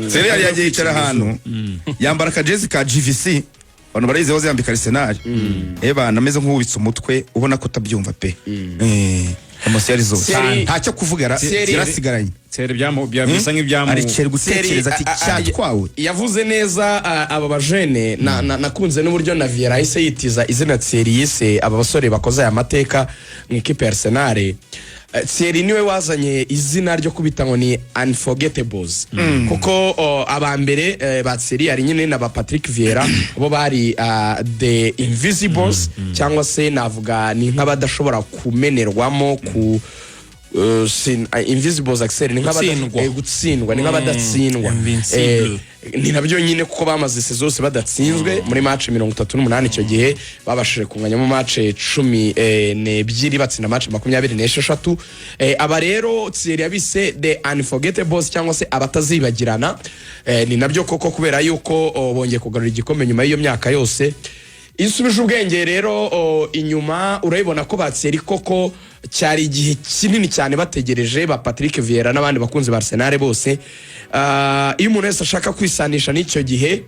Thierry yari yagiye yicara ahantu, yambara akajezi ka GVC, abantu barayizi, wahoze yambika Arsenal. Eba ameze nk'uwubitse umutwe, ubona ko utabyumva pe. Émotion yari zose, ntacyo kuvuga, yarasigaranye. Thierry bisa nk'ibyamu Aricara gutekereza ati cyatwawe. Yavuze neza, aba bajene nakunze n'uburyo na Vieira yahise yitiza izina Thierry yise aba basore bakoze aya mateka mu ikipe ya Arsenal. Thierry niwe wazanye izina ryo kubita ngo ni unforgettables, kuko aba mbere ba Thierry hari nyine na ba Patrick Vieira, bo bari the invisibles, cyangwa se navuga ni nk'abadashobora kumenerwamo ku invisibles Axel, ni Gutsindwa. Gutsindwa, ni nk'abadatsindwa. Invincible. Ni nabyo nyine, kuko bamaze saison zose badatsinzwe muri match 38. Icyo gihe babashije kunganyamo match 12, batsinda match 26. Aba rero Thierry yabise the unforgettables, cyangwa se abatazibagirana. Ni nabyo koko, kubera yuko bongeye kugarura igikombe nyuma y'iyo myaka yose. Iyo usubije ubwenge rero inyuma, urabibona ko ba Thierry koko cyari igihe kinini cyane bategereje, ba Patrick Vieira n'abandi bakunzi ba Arsenal bose. Iyo umuntu wese ashaka kwisanisha n'icyo gihe,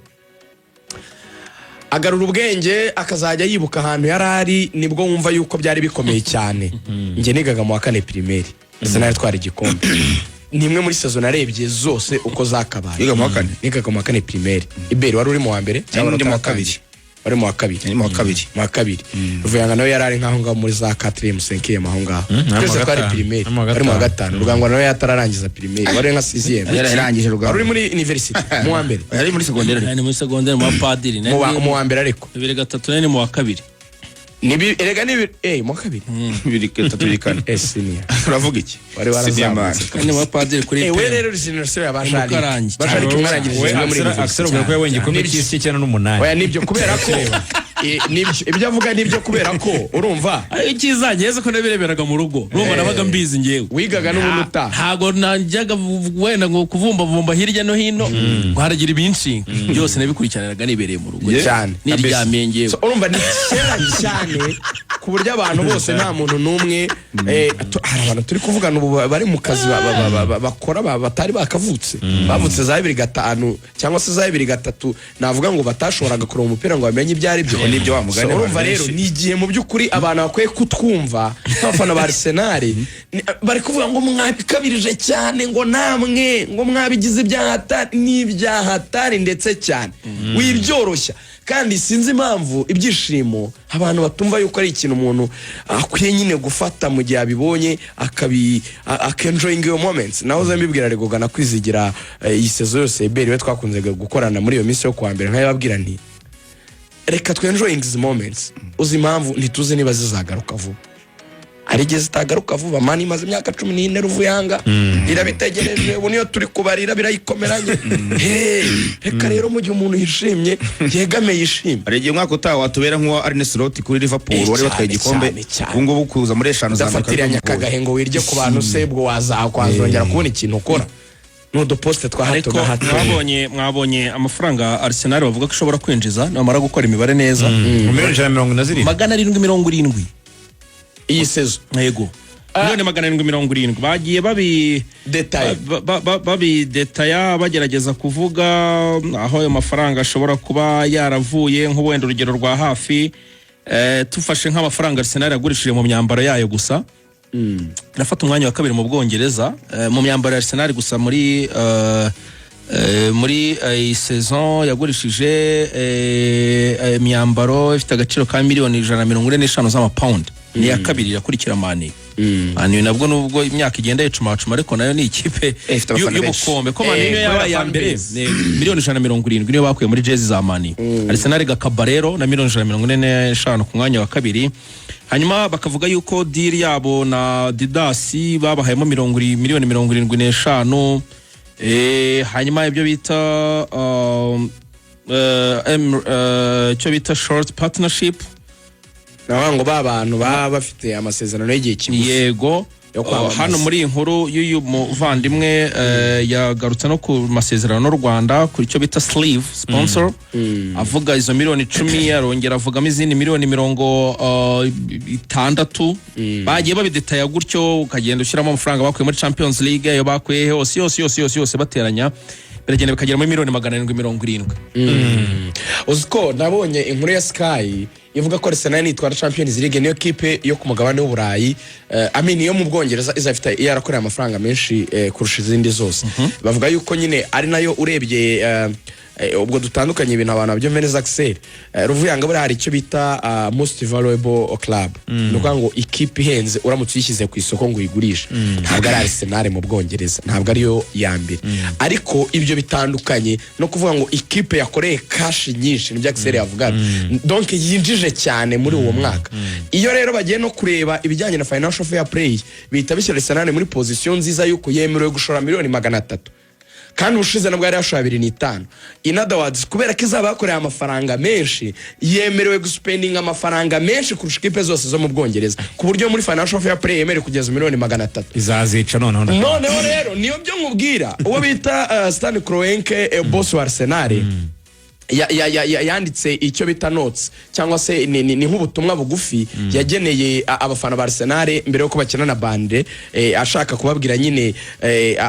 agarura ubwenge, akazajya yibuka ahantu yari ari, nibwo wumva yuko byari bikomeye cyane. Njye nigaga mu wa kane primaire Arsenal itwara igikombe. Ni imwe muri saison narebye zose uko zakabaye. Wiga mu wa kane? Nigaga mu wa kane primaire. Iberi, wari uri mu wa mbere cyangwa Ndi mu wa utaratangiye? kabiri. Wari mu wa kabiri? Ni mu wa kabiri. Mu wa kabiri. Ruvuyanga nawe yari ari nk'aho ngaho muri za quatrième, cinquième, aho ngaho. Twese Mu wa twari gatanu. primaire. Mu wa Wari mu wa gatanu. gatanu. Rugangwa nawe yatararangiza primaire, wari nka sixième. Yarangije Rugangwa. Wari uri muri université mu wa mbere? Yari muri secondaire. Nari muri secondaire mu bapadiri. Mu wa mbere ariko. 2003 nari mu wa kabiri. Nibi erega nibi mu wa kabiri. 2, 3, 2, 4. Senior. Uravuga iki? Wari warazamutse. Senior man. Nari mu bapadiri kuri We PM. rero generation ya Mukarangi. Bajarike, Bajarike mwarangirije We rimwe muri Axel university. Axel avuga ko yabonye igikombe Nibyo. cy'isi cy'I98. Oya, nibyo, kubera ko nibyo, ibyo avuga nibyo, kubera ko urumva Ariko icyiza ngeze ko nabireberaga mu rugo, urumva nabaga mbizi ngewe. Wigaga n'ubundi utaha. Ntago najyaga wenda ngo kuvumbavumba hirya no hino ngo haragira ibinshinga, byose nabikurikiraniraga nibereye mu rugo Cyane. niryamiye ngewe. So, urumva ni kera cyane ku buryo abantu bose, nta muntu n'umwe, hari abantu turi kuvugana ubu bari mu kazi bakora batari bakavutse, bavutse za 2005 cyangwa se za 2003, navuga ngo batashoboraga kureba umupira ngo bamenye ibyo ari byo. Nibyo wa mugani, So, urumva abantu rero benshi. ni igihe mu by'ukuri abantu bakwiye kutwumva nk'abafana ba Arsenal. Bari kuvuga ngo mwabikabirije cyane, ngo namwe ngo mwabigize ibyahatari. Ni ibyahatari ndetse cyane, wibyoroshya. Kandi sinzi impamvu ibyishimo abantu batumva yuko ari ikintu umuntu akwiye nyine gufata mu gihe abibonye, akabi akenjoyinga iyo moments. Nahoze mbibwira Regoga na Kwizigira, iyi saison yose Eberi we twakunze gukorana muri iyo minsi yo kuwa mbere, nkayababwira nti reka twenjoyinge izi moments. Uzi impamvu? Ntituzi niba zizagaruka vuba. Hari igihe zitagaruka vuba. Mani imaze imyaka 14, Ruvuyanga, irabitegereje. Ubu niyo turi kubarira birayikomeranye. Hey, reka rero mu gihe umuntu yishimye, yegame yishimye. Hari igihe umwaka utaha watubera nk'uwa Arne Slot kuri Liverpool, Eh, wari watwaye cyane, igikombe. cyane, cyane. Ubu ngubu kuza muri eshanu za mbere Udafatiranya akagahe ngo wirye ku bantu se, ubwo wazakwazongera kubona ikintu ukora n'uduposite twa hato Ariko na hato. mwabonye amafaranga Arsenal bavuga ko ishobora kwinjiza namara gukora imibare neza? Miliyoni 170. 770. Iyi saison? Yego, miliyoni 770 bagiye babi Détail. Babidetaya, bagerageza kuvuga aho ayo mafaranga ashobora kuba yaravuye. Nk'uwenda urugero rwa hafi, tufashe nk'amafaranga Arsenal yagurishije mu myambaro yayo gusa, irafata umwanya wa kabiri mu Bwongereza, mu myambaro ya Arsenal gusa muri iyi saison yagurishije imyambaro ifite agaciro ka miliyoni 145 z'amapawundi. Ni iya kabiri, irakurikira Man U. Man U nabwo nubwo imyaka igenda yicumacuma, ariko nayo ni ikipe Ifite abafana benshi. y'ubukombe ko Man U niyo kubera yabaye iya fan mbere. base. Ni miliyoni 170 niyo bakuye muri jezi za Man U. Arsenal gakaba rero na miliyoni 145 ku mwanya wa kabiri. Hanyuma bakavuga yuko deal yabo na Adidas babahayemo miliyoni 75. Hanyuma ibyo bita icyo bita short partnership. Navuga ngo ba bantu baba bafite amasezerano y'igihe kigufi Yego. yo kwamamaza. Hano muri iyi nkuru y'uyu muvandimwe, yagarutse no ku masezerano n'u Rwanda ku icyo bita sleeve sponsor, avuga izo miliyoni 10, arongera avugamo izindi miliyoni 60. Bagiye babidetaya gutyo, ukagenda ushyiramo amafaranga bakuye muri Champions League, ayo bakuye hose yose yose yose yose bateranya. Biragenda bikagera muri 770 miliyoni. Uzi ko nabonye inkuru ya Sky ivuga ko Arsenal nitwara Champions League, niyo kipe yo ku mugabane w'Uburayi, I mean yo mu Bwongereza, izafite yarakoreye amafaranga menshi kurusha izindi zose. Bavuga yuko nyine ari nayo urebye, ubwo dutandukanye ibintu abantu babyumve neza. Axel, Ruvuyanga, buriya hari icyo bita most valuable club, ni ukuvuga ngo ikipe ihenze uramutse uyishyize ku isoko ngo uyigurishe, ntabwo ari Arsenal mu Bwongereza, ntabwo ariyo ya mbere. Ariko ibyo bitandukanye no kuvuga ngo ikipe yakoreye cash nyinshi, nibyo Axel yavugaga, donc yinjije cyane muri uwo mwaka. Iyo rero bagiye no kureba ibijyanye na financial fair play, bihita bishyira Arsenal muri position nziza yuko yemerewe gushora 300 miliyoni, kandi ubushize nabwo yari yashoye 2.5. In other words, kubera ko izaba yakoreye amafaranga menshi, yemerewe guspendinga amafaranga menshi kurusha ikipe zose zo mu Bwongereza, ku buryo muri financial fair play yemerewe kugeza 300 miliyoni. Izazica noneho. Noneho rero niyo byo nkubwira, uwo bita Stan Kroenke, boss wa Arsenal, yanditse icyo bita notes, cyangwa se ni nk'ubutumwa bugufi yageneye abafana ba Arsenal mbere yuko bakina na Burnley, ashaka kubabwira nyine,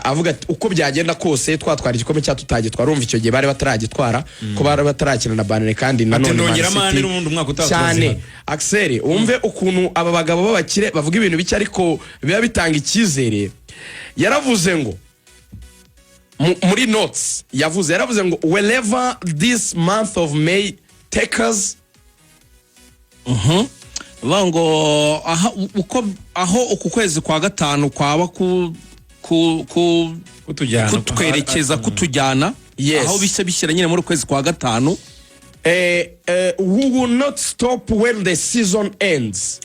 avuga ati uko byagenda kose twatwara igikombe cya tutagitwara. Urumva icyo gihe bari bataragitwara, ko bari batarakina na Burnley, kandi nanone Man ndongera amande City n'ubundi umwaka utaha cyane. turazihana. Axel, wumve ukuntu aba bagabo b'abakire bavuga ibintu bike ariko biba bitanga icyizere. Yaravuze ngo muri notes yavuze, yaravuze ngo "Wherever this month of May take us." Bavuga ngo aha uko aho uku kwezi kwa gatanu kwaba ku Kutujyana. kutwerekeza, kutujyana, Yes. aho bishya bishyira nyine muri ukwezi kwa gatanu. "We will not stop when the season ends."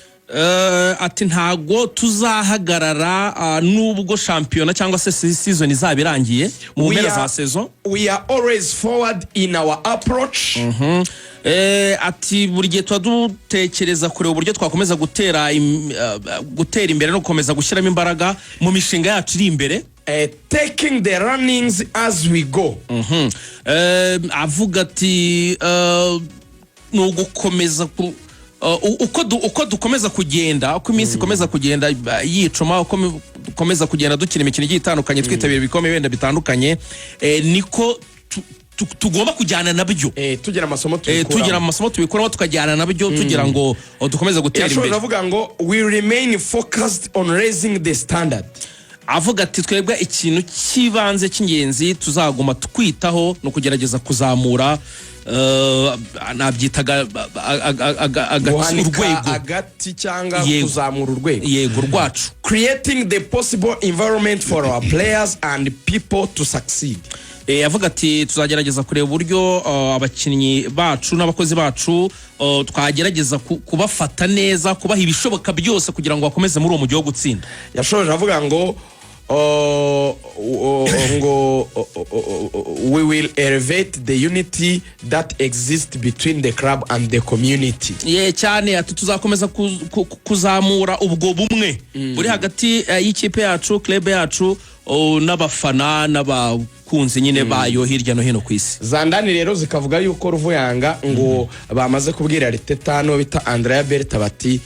Ati ntago tuzahagarara nubwo shampiyona cyangwa se season izaba irangiye mu mpera za saison. "We are always forward in our approach." Ati buri gihe tuba dutekereza kureba uburyo twakomeza gutera imbere no gukomeza gushyiramo imbaraga mu mishinga yacu iri imbere. "Taking the learnings as we go." Avuga ati ni ugukomeza ku uko dukomeza kugenda, uko iminsi ikomeza kugenda yicuma, uko dukomeza kugenda dukina imikino igiye itandukanye, twitabira ibikombe wenda bitandukanye, niko tugomba kujyana nabyo. Tugira amasomo tubikuramo. Tugira amasomo tubikuramo, tukajyana nabyo tugira ngo dukomeze gutera Yashoje imbere. avuga ngo "We remain focused on raising the standard." Avuga ati twebwe ikintu cy'ibanze cy'ingenzi tuzaguma twitaho ni ukugerageza kuzamura, nabyitaga Guhanika urwego. Agati cyangwa Yego. kuzamura urwego. Yego, rwacu. "Creating the possible environment for our players and people to succeed." Avuga ati tuzagerageza kureba uburyo abakinnyi bacu n'abakozi bacu twagerageza kubafata neza, kubaha ibishoboka byose kugira ngo bakomeze muri uwo mujyi wo gutsinda. Yashoje avuga ngo ngo "We will elevate the unity that exists between the club and the community." Ye cyane, ati tuzakomeza kuzamura ubwo bumwe buri hagati y'ikipe yacu, club yacu, n'abafana n'abakunzi nyine bayo hirya no hino ku isi. Zandani rero zikavuga yuko, Ruvuyanga, ngo bamaze kubwira Arteta n'uwo bita Andrea Berta bati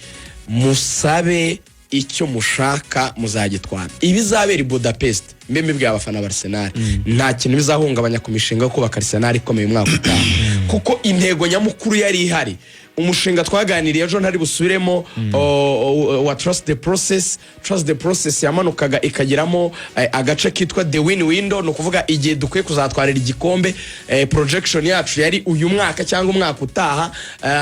musabe icyo mushaka muzagitwara. Ibizabera i Budapest, mbe mbibwiye abafana ba Arsenal, nta kintu bizahungabanya ku mishinga yo kubaka Arsenal ikomeye umwaka utaha, kuko intego nyamukuru yari ihari, umushinga twaganiriye ejo ntari busubiremo, wa trust the process. Trust the process yamanukaga ikageramo agace kitwa the win window, ni ukuvuga igihe dukwiye kuzatwarira igikombe. Projection yacu yari uyu mwaka cyangwa umwaka utaha,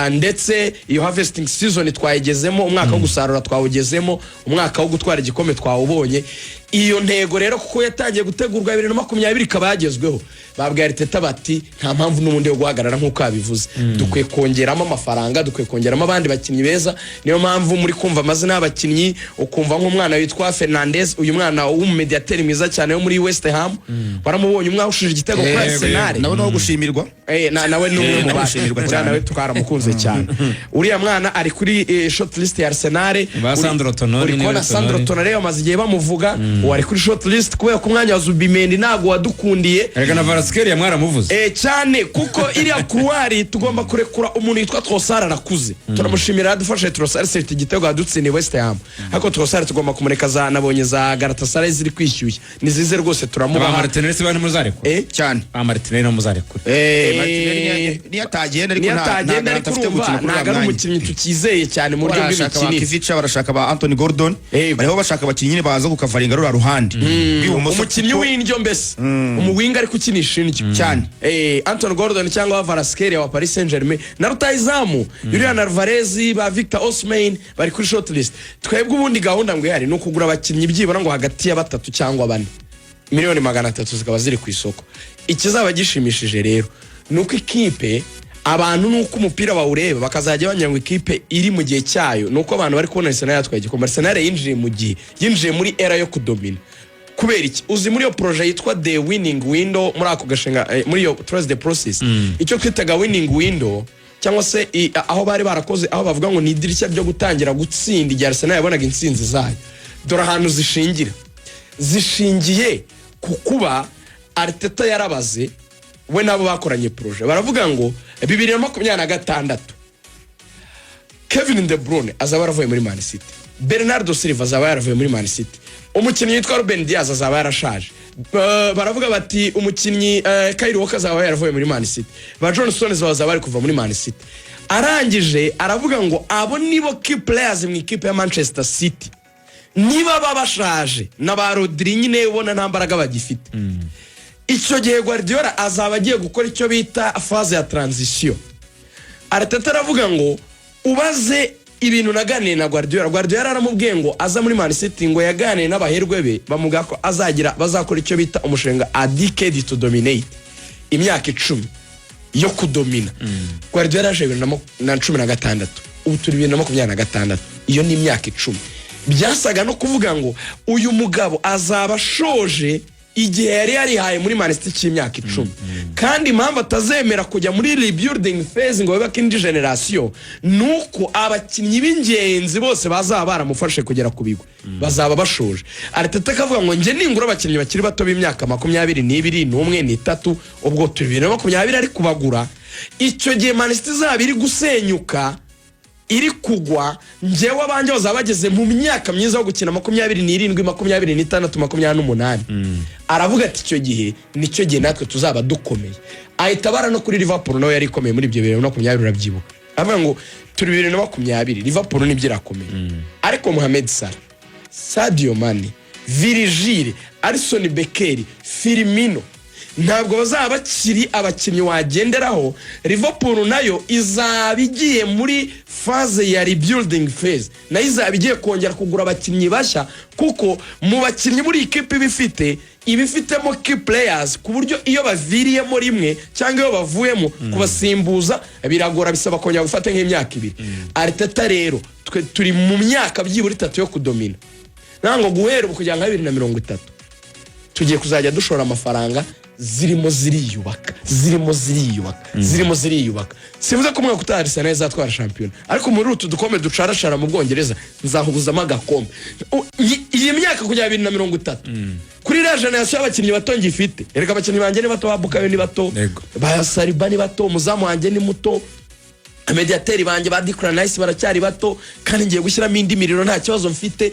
ndetse iyo harvesting season twayigezemo, umwaka wo gusarura twawugezemo, umwaka wo gutwara igikombe twawubonye. Iyo ntego rero, kuko yatangiye gutegurwa 2020, ikaba yagezweho, babwiye Arteta bati nta mpamvu n'ubundi yo guhagarara. Nk'uko yabivuze, dukwiye kongeramo amafaranga, dukwiye kongeramo abandi bakinnyi beza. Niyo mpamvu muri kumva amazina y'abakinnyi, ukumva nk'umwana witwa Fernandez, uyu mwana w'umumediateri mwiza cyane wo muri West Ham, waramubonye umwe wahushije igitego kuri Arsenal. Nawe nawe gushimirwa. Nawe ni umwe mu Nawe bacu. gushimirwa Uriya cyane. nawe twaramukunze cyane. Uriya mwana ari kuri short list ya Arsenal. Ba Sandro Tonali Uri niwe kubona Sandro Tonali. Tonali bamaze igihe bamuvuga. Uwo ari kuri short list kubera ko umwanya wa Zubimendi ntabwo wadukundiye. Erega na Kvaratskhelia mwaramuvuze. Cyane, kuko iriya couloir tugomba kurekura umuntu witwa Trossard, arakuze, turamushimira yadufashe. Trossard sefite igitego yadutsindiye West Ham, ariko Trossard tugomba kumureka. Za nabonye za Galatasaray ziri kwishyushya, nizize rwose. Ba Turamubaha. Martinelli se bari muzarekura? Cyane. Ba Martinelli no muzarekura. Martinelli niyo atagenda, ariko niyo nta atagenda, ariko afite urumva gukina kuri ntabwo uriya ari mwanya. umukinnyi tukizeye cyane mu buryo Barashaka ba bw'imikinire. Kivica, barashaka ba Anthony Gordon. Bariho bashaka abakinnyi nyine baza gukavaringa ruriya ruhande rw'ibumoso. Umukinnyi w'indyo mbese, umuwinger ariko ukinisha indyo. Cyane. Anthony Gordon cyangwa Kvaratskhelia wa Paris Saint-Germain na rutahizamu Julian Alvarez, ba Victor Osimhen bari kuri short list. Twebwe ubundi gahunda ngo ihari ni ukugura abakinnyi byibura ngo hagati ya batatu cyangwa bane, miliyoni 300 zikaba ziri ku isoko. Ikizaba gishimishije rero ni uko ikipe, abantu nuko umupira bawureba bakazajya bamenya ngo ikipe iri mu gihe cyayo, ni uko abantu bari kubona Arsenal yatwaye igikombe. Arsenal yinjiye mu gihe, yinjiye muri era yo kudomina. Kubera iki? Uzi muri iyo projet yitwa the winning window, muri ako gashinga, muri iyo trust the process, icyo twitaga winning window cyangwa se aho bari barakoze, aho bavuga ngo ni idirishya ryo gutangira gutsinda, igihe Arsenal yabonaga intsinzi zayo, dore ahantu zishingira: zishingiye ku kuba Arteta yarabaze, we nabo bakoranye projet, baravuga ngo 2026 Kevin De Bruyne azaba yaravuye muri Man City, Bernardo Silva azaba yaravuye muri Man City, umukinnyi witwa Ruben Dias azaba yarashaje. Baravuga bati umukinnyi Kyle Walker azaba yaravuye muri Man City, ba John Stones bazaba bari kuva muri Man City. Arangije aravuga ngo abo nibo key players mu ikipe ya Manchester City, niba baba bashaje na ba Rodri nyine ubona nta mbaraga bagifite, icyo gihe Guardiola azaba agiye gukora icyo bita phase ya transition. Arteta aravuga ngo ubaze ibintu naganiye na Guardiola. Guardiola aramubwiye ngo aza muri Man City, ngo yaganiye n'abaherwe be, bamubwira ko azagira, bazakora icyo bita umushinga a decade to dominate, imyaka 10 yo kudomina. Guardiola yaje 2016, ubu turi 2026, iyo ni imyaka 10. Byasaga no kuvuga ngo uyu mugabo azaba ashoje igihe yari yarihaye muri Man City cy'imyaka 10. Kandi impamvu atazemera kujya muri rebuilding phase ngo bubake indi generation ni uko abakinnyi b'ingenzi bose bazaba baramufashe kugera ku bigwi bazaba bashoje. Arteta akavuga ngo njye ningura abakinnyi bakiri bato b'imyaka 22, n'umwe, n'itatu, ubwo turi 2020, ari kubagura icyo gihe Man City izaba iri gusenyuka, iri kugwa, njyewe abanjye bazaba bageze mu myaka myiza yo gukina, 27, 26, 28. Aravuga ati icyo gihe nicyo gihe natwe tuzaba dukomeye. Ahita abara no kuri Liverpool, nawe yari ikomeye muri ibyo 2020, urabyibuka. Aravuga ngo turi 2020, Liverpool nibyo irakomeye, ariko Mohamed Salah, Sadio Mane, Virgil, Alisson Becker, Firmino ntabwo bazaba bakiri abakinnyi wagenderaho. Liverpool nayo izaba igiye muri phase ya rebuilding phase, nayo izaba igiye kongera kugura abakinnyi bashya, kuko mu bakinnyi buri ikipe iba ifite, iba ifitemo key players, ku buryo iyo baviriyemo rimwe cyangwa iyo bavuyemo, kubasimbuza biragora, bisaba kongera gufata nk'imyaka 2. Arteta rero, twe turi mu myaka byibura 3 yo kudomina, ntabwo guhera ubu kugera nka 2030 tugiye kuzajya dushora amafaranga, zirimo ziriyubaka, zirimo ziriyubaka, zirimo ziriyubaka. Sivuze ko umwaka utaha Arsenal izatwara shampiyona, ariko muri utu dukombe ducarashara mu Bwongereza nzahubuzamo agakombe. Iyi myaka kugera 2030, kuri iriya generation y'abakinnyi bato ngifite, erega abakinnyi banjye ni bato, ba Bukayo ni bato, ba Saliba ni bato, umuzamu wanjye ni muto, amediateri banjye ba Declan Rice baracyari bato, kandi ngiye gushyiramo indi miriro, nta kibazo mfite.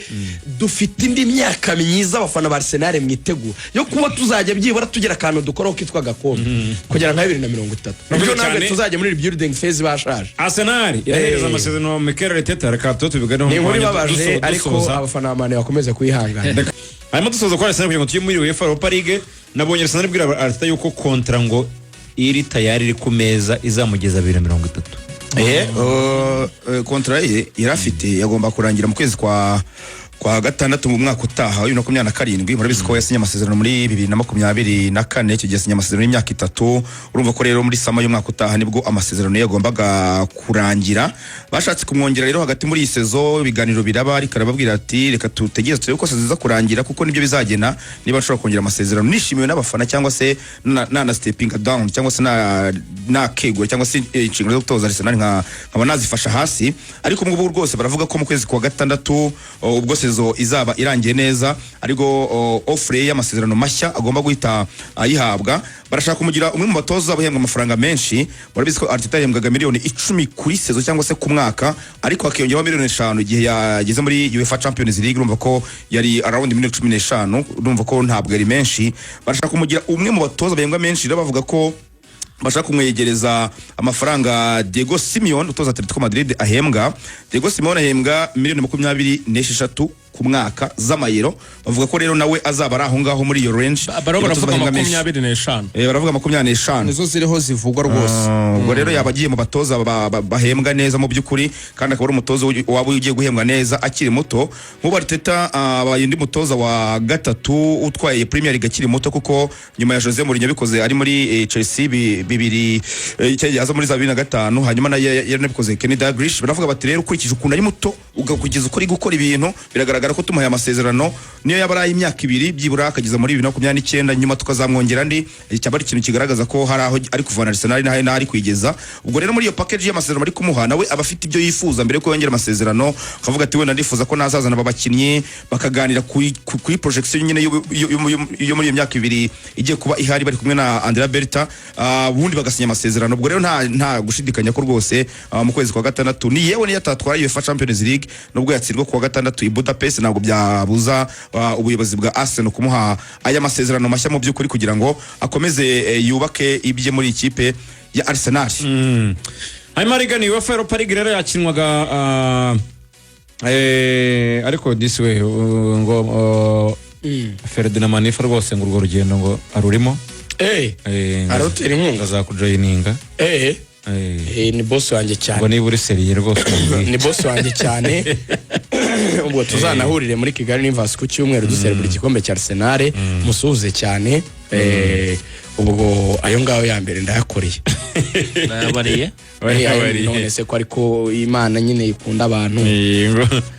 Dufite indi myaka myiza, abafana ba Arsenal mwitegura, yo kuba tuzajya byibura tugira akantu dukoraho kitwa agakombe kugera nka 2030, Murakoze nibyo ntabwo cyane. tuzajya muri rebuilding phase bashaje. Arsenal irahereza amasezerano Mikel Arteta, reka tuba tubiganeho Ni mu inkuru mwanya ibabaje, ariko dusoza. abafana ba Man bakomeze kwihangana. Hanyuma dusoza kuri Arsenal kugira ngo tujye muri UEFA Europa League, nabonye Arsenal ibwira Arteta yuko contrat ngo iri tayari, iri ku meza, izamugeza 2030. Contrat ye yari afite yagomba kurangira mu kwezi kwa gatandatu mu mwaka utaha wa 2027. Murabizi ko yasinye amasezerano muri 2024, icyo gihe yasinye amasezerano y'imyaka 3. Urumva ko rero muri summer y'umwaka utaha nibwo amasezerano ye yagombaga kurangira. Bashatse kumwongera rero hagati muri iyi saison, ibiganiro biraba, ariko arababwira ati reka tutegereze turebe ko saison iza kurangira, kuko nibyo bizagena niba nshobora kongera amasezerano nishimiwe n'abafana, cyangwa se na stepping down, cyangwa se na nakegura, cyangwa se inshingano zo gutoza Arsenal nkaba nazifasha hasi. Ariko ubu ngubu rwose baravuga ko mu kwezi kwa gatandatu, ubwo Saison izaba irangiye neza, ariko offre ye y'amasezerano mashya agomba guhita ayihabwa. Barashaka kumugira umwe mu batoza bahembwa amafaranga menshi. Murabizi ko Arteta yahembwaga miliyoni 10 kuri saison cyangwa se ku mwaka, ariko hakiyongeraho miliyoni 5 igihe yageze muri UEFA Champions League. Urumva ko yari around miliyoni 15, urumva ko ntabwo yari menshi. Barashaka kumugira umwe mu batoza bahembwa menshi. Rero bavuga ko bashaka kumwegereza amafaranga Diego Simeone utoza Atletico Madrid ahembwa. Diego Simeone ahembwa miliyoni 26 ku mwaka z'amayero. Bavuga ko rero nawe azaba ari aho ngaho muri iyo range Baro y'abatoza baravuga bahembwa menshi. 25. Baravuga 25. Nizo ziriho zivugwa rwose. Ubwo rero yaba agiye mu batoza bahembwa neza mu by'ukuri, kandi akaba ari umutoza waba ugiye guhembwa neza akiri muto. Nk'ubu Arteta abaye undi mutoza wa gatatu utwaye Premier League akiri muto, kuko nyuma ya Jose Mourinho bikoze ari muri Chelsea bibiri icyo gihe aza muri za 2005, hanyuma nayo yaranabikoze Kenny Dalglish. Baravuga bati rero ukurikije ukuntu ari muto, ugakurikiza uko ari gukora ibintu, biragaragara ko tumuhaye amasezerano, niyo yaba ari ay'imyaka 2, byibura akageza muri 2029, nyuma tukazamwongera andi, cyaba ari ikintu kigaragaza ko hari aho ari kuvana Arsenal n'aho n'aho ari kuyigeza. Ubwo rero muri iyo package y'amasezerano bari kumuha, nawe aba afite ibyo yifuza mbere yuko yongera amasezerano, akavuga ati wenda ndifuza ko nazazana aba bakinnyi, bakaganira kuri projection nyine yo muri iyo myaka 2 igiye kuba ihari bari kumwe na Andrea Berta, ubundi bagasinya amasezerano. Ubwo rero nta gushidikanya ko rwose mu kwezi kwa gatandatu, ni yewe niyo atatwara UEFA Champions League, nubwo yatsindwa kuwa gatandatu i Budapest, ntabwo byabuza ubuyobozi bwa Arsenal kumuha aya masezerano mashya mu by'ukuri, kugira ngo akomeze yubake ibye muri ikipe ya Arsenal. Hanyuma rigani UEFA Europa League rero yakinwaga, ariko disi we ngo Ferdinand Manifa rwose ngo urwo rugendo ngo arurimo. Arutera inkunga. Azakujoyininga. Ni boss wanjye cyane. Ngo niba uri sérieux rwose umubwire. Ni boss wanjye cyane. Ubwo tuzanahurire muri Kigali Universe ku cyumweru duserebura igikombe cya Arsenal, musuhuze cyane. Ubwo ayo ngayo ya mbere ndayakoreye. Ndayabariye. None se ko ariko Imana nyine ikunda abantu,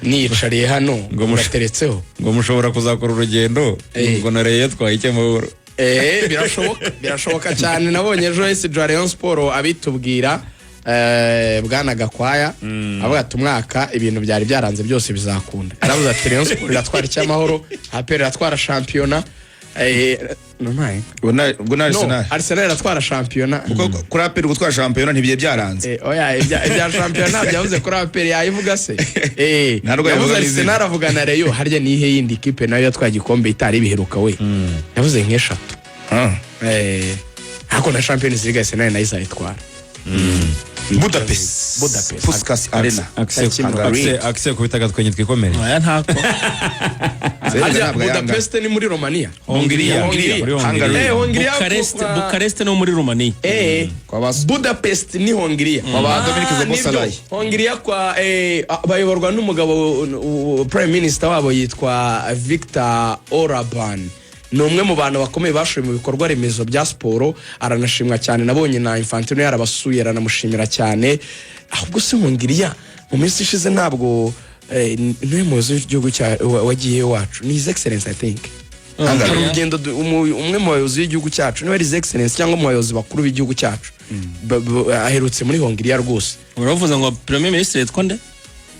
niyicariye hano Ngo urateretseho. Ngo mushobora kuzakora urugendo ngo nareye yatwaye icyamahoro. Birashoboka, birashoboka cyane. Nabonye ejo esi Rayon Sport abitubwira, bwana Gakwaya avuga ati umwaka ibintu byari byaranze byose bizakunda. Yaravuze ati Rayon Sport iratwara icyamahoro, APR iratwara shampiyona, no, ntaye. Ubwo na No, Arsenal. Arsenal iratwara shampiyona. Kuko kuri APR gutwara shampiyona ntibiye byaranze. Oya, ibya shampiyona byavuze kuri APR yayivuga se? Nta nubwo yavuze yavuga n'izina. Arsenal, avuga na Rayon. Harya nihe yindi kipe nayo yatwaye igikombe itari ibiheruka we? Yavuze nk'eshatu. Ariko na Champions League Arsenal nayo izayitwara. Budapest. Budapest. Puskas Arena. Hungary. Akise kubita agatwenge twikomere. Aya ntako. Harya Ntabwo yanga. Budapest ni muri Romania? Hongiriya. Hongiriya. Muri Hungary. Hongiriya. Hongiriya. Bukarest. Bukarest no muri Romania. Kwa Budapest ni Hongiriya. Kwa ba Dominic Szoboszlai. Nibyo. Hongiriya kwa bayoborwa n'umugabo prime minister wabo yitwa Victor Orban, ni umwe mu bantu bakomeye bashoye mu bikorwa remezo bya siporo, aranashimwa cyane. Nabonye na Infantino yarabasuye, aranamushimira cyane. Ahubwo se Hongiriya mu minsi ishize ntabwo niwe muyobozi w'igihugu wagiye wacu, ni His Excellence, I think hari urugendo umwe mu bayobozi b'igihugu cyacu, niba ari His Excellence cyangwa mu bayobozi bakuru b'igihugu cyacu, aherutse muri Hongiriya rwose. Uravuze ngo premier ministre yitwa nde?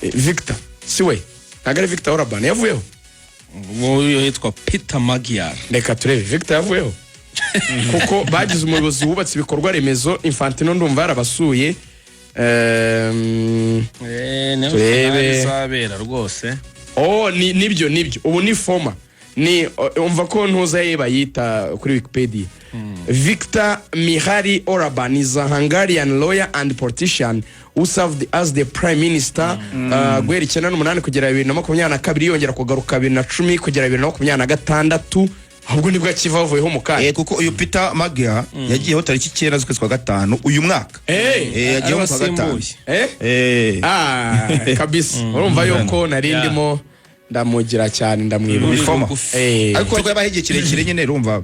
Victor, si we, ntabwo ari Victor Orban, yavuyeho. Uyu yitwa Peter Magyar. Reka turebe, Victor yavuyeho kuko bagize umuyobozi wubatse ibikorwa remezo. Infantino ndumva yarabasuye. Niho Turebe. finale izabera rwose. Oh, ni nibyo, nibyo, ubu ni former ni umva ko ntuza ye bayita kuri Wikipedia. Victor Mihaly Orban is a Hungarian lawyer and politician who served as the prime minister guhera 98 kugera 2022, yongera kugaruka 2010 kugera 2026. Ahubwo nibwo akiva, avuyeho mu kanya. Kuko uyu Peter Magyar yagiyeho tariki 9 z'ukwezi kwa gatanu uyu mwaka. Yagiyeho mu kwa gatanu. Arabasimbuye. Ah, kabisa, urumva yuko nari ndimo ndamugira cyane, ndamwibuka. Ni former. Bugufi. Ariko ko yabaye igihe kirekire nyine, urumva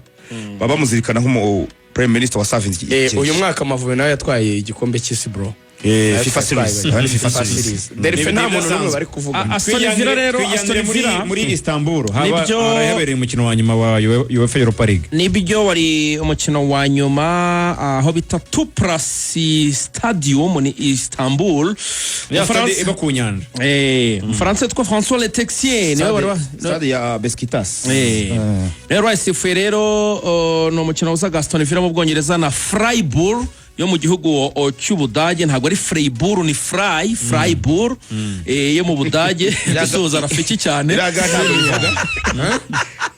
baba bamuzirikana nk'umu prime minister wa servinze igihe Uyu kirekire. mwaka Amavubi nawe yatwaye igikombe cy'isi, bro. FIFA Series. Aba ni FIFA Series. Delphin nta muntu n'umwe Ibidasanzwe. bari kuvuga. Aston Villa rero, Aston Twijyanire muri Villa muri Istanbul haba habereye umukino wa nyuma wa UEFA Europa League. Nibyo, wari umukino wa nyuma aho bita Tüpraş Stadium, ni Istanbul. Ya stade iba ku nyanja. Umufaransa witwa François Letexier niwe wari Stade ya Besiktas. Rero wayisifuye rero, ni umukino wahuzaga Aston Villa mu Bwongereza na Freiburg yo mu gihugu cy'Ubudage. Ntabwo ari Freiburg, ni Freiburg yo mu Budage. Dusuhuza Rafiki cyane. Biriya ntabwo bivuga.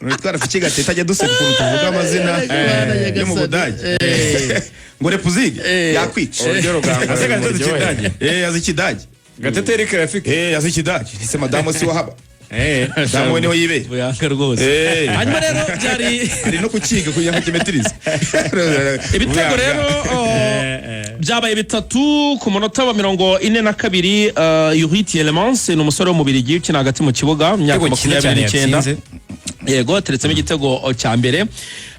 Witwa Rafiki Gatete ajya duseka ukuntu tuvuga amazina yo mu Budage. Ngo Leipzig yakwica. Uburyo Rugangura Ase Gatete azi bimuryohera. Ikidage. Azi Ikidage. Gatete Eric Rafiki. Azi Ikidage. Ese madamu si wahaba? Madamu we niho yibera. Buyanga rwose. Hanyuma rero byari Ari no kukiga kugira ngo kimetirize. Ibitego rero byabaye bitatu ku munota wa 42. Youri Tielemans ni umusore w'Umubirigi ukina hagati mu kibuga, imyaka Igitego cyiza cyane 29. yatsinze. Yego, ateretsemo igitego cya mbere.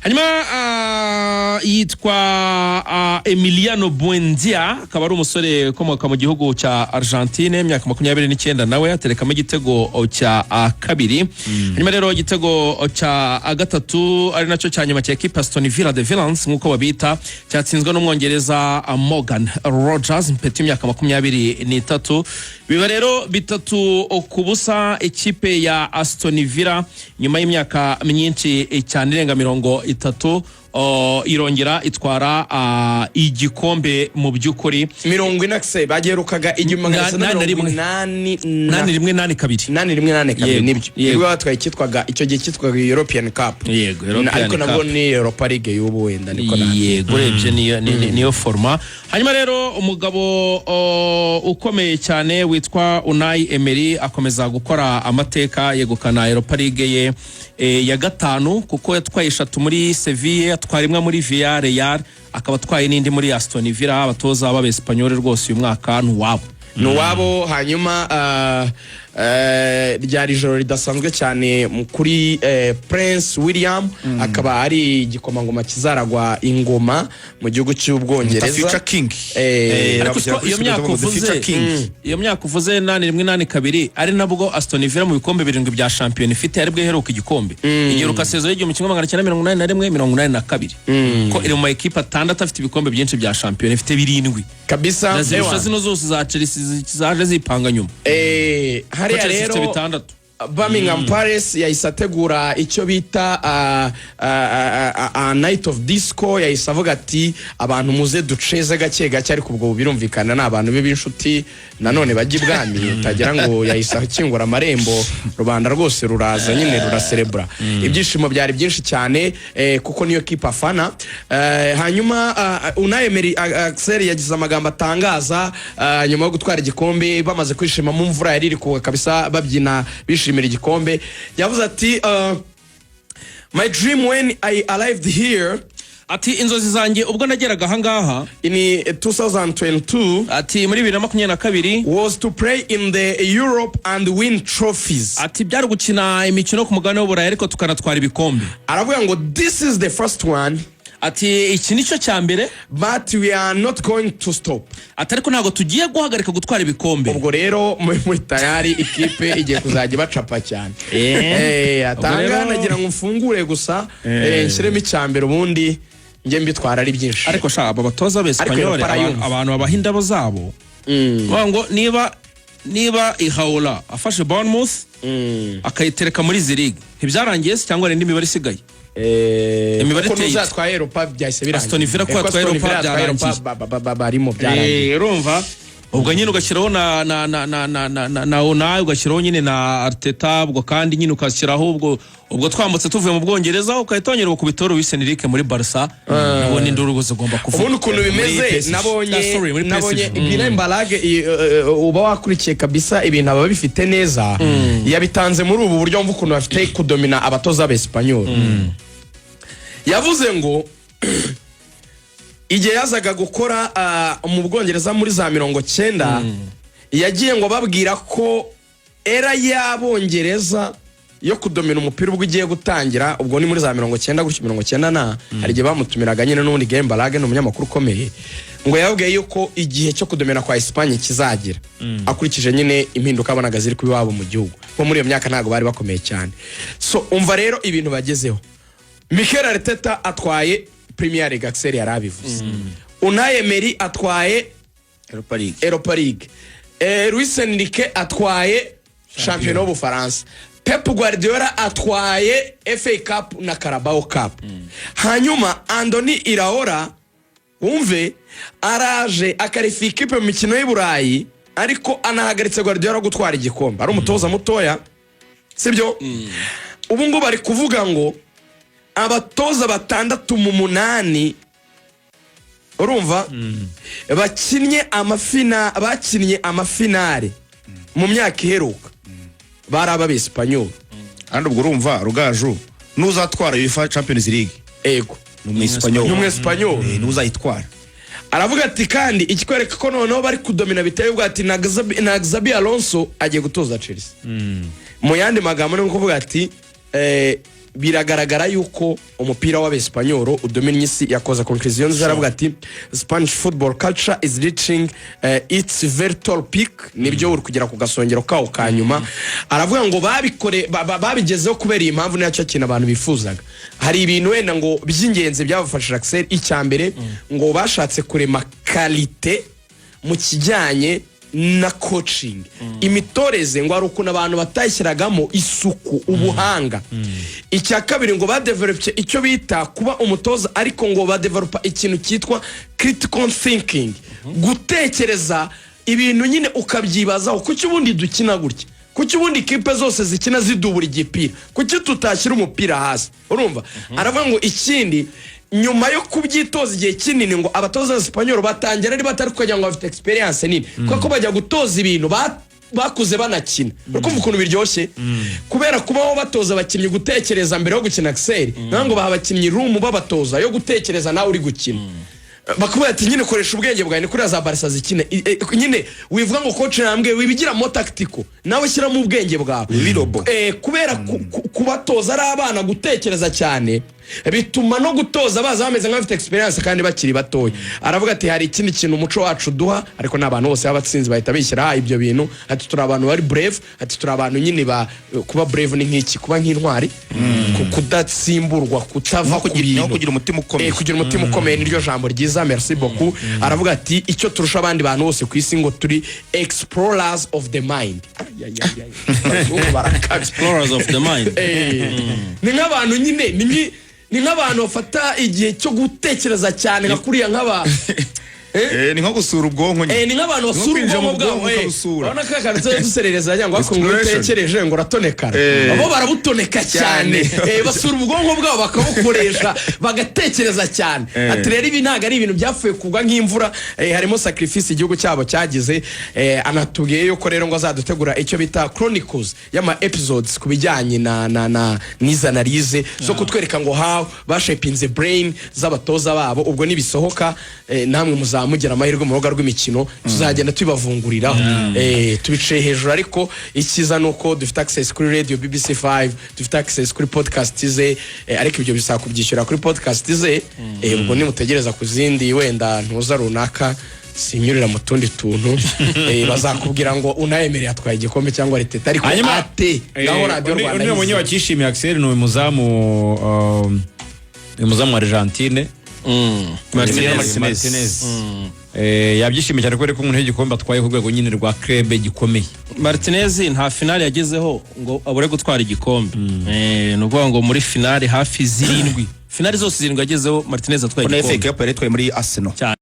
Hanyuma yitwa Emiliano Buendia, akaba ari umusore ukomoka mu gihugu cya Argentine, imyaka 29, nawe aterekamo igitego cya kabiri. Hanyuma rero igitego cya gatatu, ari nacyo cya nyuma cya ekipa Aston Villa, The Villans nk'uko babita, cyatsinzwe n'Umwongereza Morgan Rogers mpeti, imyaka 23. Biba rero 3-0 ikipe ya Aston Villa, nyuma y'imyaka myinshi cyane irenga 30, irongera itwara igikombe mu by'ukuri. 40 se bagerukaga igihumbi magana cyenda Nani na mirongo rimwe. inani na 81 82. 81 82. Yego, Nibyo. yego. Nibwo batwaye icyitwaga icyo gihe cyitwaga European Cup. Yego, European Ariko nabwo Cup. ni Europa League y'ubu wenda niko nabi. Yego, urebye niyo niyo forma. Hanyuma rero umugabo ukomeye cyane witwa Unai Emery akomeza gukora amateka, yegukana Europa League ye ya gatanu, kuko yatwaye eshatu muri Seville, atwara imwe muri Villarreal, akaba atwaye n'indi muri Aston Villa. Abatoza b'Abesipanyoli rwose uyu mwaka ni uwabo. Ni uwabo. Hanyuma ryari ijoro ridasanzwe cyane kuri Prince William, akaba ari igikomangoma kizaragwa ingoma mu gihugu cy'Ubwongereza. Future King. Ariko Bamushyira kuri iyo screen myaka bavuga ngo The uvuze Future King. Iyo myaka uvuze 81 82, ari nabwo Aston Villa mu bikombe birindwi bya shampiyona ifite aribwo iheruka igikombe. Igiheruka saison y'1981 82, ko iri mu ma ekipe atandatu afite ibikombe byinshi bya shampiyona, ifite birindwi. Kabisa. Ndazirusha Ewa. zino zose za Chelsea zaje zipanga nyuma. Hariya Chelsea ifite rero bitandatu. Birmingham Palace yahise ategura icyo bita night of disco. Yahise avuga ati: "Abantu muze duceze gake gake." Ariko ubwo birumvikana ni abantu be b'inshuti nanone bajya ibwami, utagira ngo yahise akingura amarembo rubanda rwose ruraza nyine ruraserebura. Ibyishimo byari byinshi cyane, kuko niyo kipe afana. Hanyuma Unai Emery Axel yagize amagambo atangaza nyuma yo gutwara igikombe, bamaze kwishima mu mvura yari iri kugwa kabisa, babyina bishimira igikombe. Yavuze ati: "My dream when I arrived here," Ati: "Inzozi zanjye ubwo nageraga ahangaha," in 2022, ati muri 2022, "was to play in the Europe and win trophies." Ati byari gukina imikino ku mugabane w'Uburayi ariko tukanatwara ibikombe. Aravuga ngo: "This is the first one," Ati iki nicyo cya mbere, "but we are not going to stop." Ati ariko ntabwo tugiye guhagarika gutwara ibikombe. Ubwo rero muri tayari ikipe igiye kuzajya ibacapa cyane. Atanga Ubwo rero- nagira ngo mfungure gusa, nshyiremo icya mbere, ubundi njye mbitwara ari byinshi. Ariko sha, aba batoza b'Espanyol Ariko barayumva. abantu babaha indabo zabo, bavuga ngo niba Iraola afashe Bournemouth akayitereka muri izi ligue, ntibyarangiye se cyangwa hari indi mibare isigaye? Imibare Kuko iteye ite? n'uzatwaye Europa byahise birangira. Aston Villa ko Kuko yatwaye Aston Europa Villa yatwaye Europa, byarangiye. barimo byarangiye. Urumva ubwo nyine ugashyiraho na Unai, ugashyiraho nyine na Arteta, ubwo kandi nyine ugashyiraho ubwo twambutse tuvuye mu Bwongereza, ugahita wongera ukubita Luis Enrique muri Barca, nabona induru zigomba kuvuga. Ubundi ukuntu bimeze PSG. nabonye Ah, sorry, muri nabonye PSG. Guilain Balage, uba wakurikiye kabisa ibintu aba bifite neza, yabitanze muri ubu buryo. Mva ukuntu bafite kudomina abatoza b'Espanyol. Yavuze ngo igihe yazaga gukora mu Bwongereza muri za 90, yagiye ngo babwira ko era y'Abongereza yo kudomina umupira ubwo ugiye gutangira, ubwo ni muri za 90 gutyo, 90 na hari igihe bamutumiraga nyine. N'ubundi Guillem Balague ni umunyamakuru ukomeye, ngo yababwiye yuko igihe cyo kudomina kwa Espagne kizagera, akurikije nyine impinduka abonaga ziri kuba iwabo mu gihugu, kuko muri iyo myaka ntabwo bari bakomeye cyane. So umva rero ibintu bagezeho: Mikel Arteta atwaye Premier League, Axel yari abivuze, Unai Emery atwaye Europa League. Europa League, Luis Enrique atwaye shampiyona y'Ubufaransa, Pep Guardiola atwaye FA Cup na Carabao Cup, hanyuma Andoni Iraola, wumve, araje akarifa ikipe mu mikino y'i Burayi, ariko anahagaritse Guardiola gutwara igikombe, ari umutoza mutoya, sibyo? Ubu ngubu bari kuvuga ngo abatoza batandatu mu munani, urumva, bakinnye amafinale mu myaka iheruka bari ab'Abesipanyoli. Kandi ubwo urumva, Rugaju, n'uzatwara UEFA Champions League ni Umwesipanyoli. Ni Umwesipanyoli. Niwe uzayitwara. Aravuga ati kandi ikikwereka ko noneho bari kudomina biteye ubwo, ati na Xabi Alonso agiye gutoza Chelsea. Mu yandi magambo ni ukuvuga ati biragaragara yuko umupira w'Abesipanyolo udominnye isi. Yakoze conclusion nziza, aravuga ati "Spanish football culture is reaching its very tall peak." Nibyo, uri kugera ku gasongero kawo ka nyuma. Aravuga ngo babikore babigezeho kubera iyi mpamvu, nacyo kintu abantu bifuzaga. Hari ibintu wenda ngo by'ingenzi byabafashije, Axel. Icya mbere, ngo bashatse kurema qualité mu kijyanye na coaching, imitoreze, ngo hari ukuntu abantu batayishyiragamo isuku, ubuhanga. Icya kabiri, ngo badevelopye icyo bita kuba umutoza, ariko ngo badevelopa ikintu cyitwa critical thinking, gutekereza ibintu nyine ukabyibazaho: kuki ubundi dukina gutya? Kuki ubundi ikipe zose zikina zidubura igipira? Kuki tutashyira umupira hasi? Urumva, aravuga ngo ikindi, nyuma yo kubyitoza igihe kinini, ngo abatoza b'Esipanyol batangira ari batari kugira ngo bafite experience nini, kuko bajya gutoza ibintu bakuze banakina. Uri kumva ukuntu biryoshye kubera kubaho batoza abakinnyi gutekereza mbere yo gukina, Axel? Naho ngo baha abakinnyi room babatoza yo gutekereza, nawe uri gukina bakubwira ati nyine koresha ubwenge bwawe. Ni kuriya za Barça zikina. Nyine wivuga ngo coach yambwiye, wibigiramo tactical, nawe shyiramo ubwenge bwawe. Wibirobo. Kubera kubatoza ari abana gutekereza cyane, bituma no gutoza baza bameze nk'abafite experience kandi bakiri batoya. Aravuga ati hari ikindi kintu umuco wacu uduha, ariko n'abantu bose b'abatsinzi bahita bishyira ibyo bintu. Ati turi abantu bari brave, ati turi abantu nyine ba kuba brave ni nk'iki? Kuba nk'intwari, kudatsimburwa, kutava Nko ku nko bintu. kugira umutima ukomeye. Kugira umutima ukomeye niryo jambo ryiza, merci beaucoup. Aravuga ati icyo turusha abandi bantu bose ku isi, ngo turi explorers of the mind. Ay, ay, ay, ay. Abazungu barakabya. Explorers of the mind. Ni nk'abantu nyine ni nk'abantu bafata igihe cyo gutekereza cyane, nka kuriya nk'aba Ni nko gusura ubwonko nyine. Ni nk'abantu Ni nko basura kwinjira mu ubwonko bwabo. bwonko ukabusura. Urabona ko akantu tujya duserereza cyangwa ngo ngo Exploration. utekereje ngo uratonekara. Bo barabutoneka cyane. Cyane. Basura ubwonko bwabo, bakabukoresha, bagatekereza cyane. Ati rero ibi ntabwo ari ibintu byapfuye kugwa nk'imvura, harimo sacrifice igihugu cyabo cyagize. Anatubwiye yuko rero ngo azadutegura icyo bita chronicles y'ama episodes ku bijyanye na n'izi analyse zo kutwereka ngo how bashapinze brain z'abatoza babo. Ubwo nibisohoka, namwe muzamugira amahirwe mu rubuga rw'imikino, tuzagenda tubibavunguriraho. Tubiciye hejuru, ariko icyiza ni uko dufite access kuri radio BBC 5, dufite access kuri podcast ze, ariko ibyo bisaba kubyishyura kuri podcast ze. Ubwo nimutegereza ku zindi wenda ntuza runaka, sinyurira mu tundi tuntu, bazakubwira ngo Unai Emery atwaye igikombe cyangwa Arteta, ariko Hanyuma, ate ngaho Radiyo undi Rwanda undi nabonye yizewe. wakishimiye, Axel, ni uyu muzamu wa Argentine. Martinez. Martinez. Martinez. Yabyishimiye cyane kubera ko umuntu w'igikombe atwaye ku rwego nyine rwa club gikomeye. Martinez nta finale yagezeho ngo abure gutwara igikombe. Ni ukuvuga ngo muri finale hafi zirindwi, finale zose zirindwi yagezeho, Martinez atwaye Ko na FA igikombe. Cup yari yitwaye muri Arsenal. Cyane.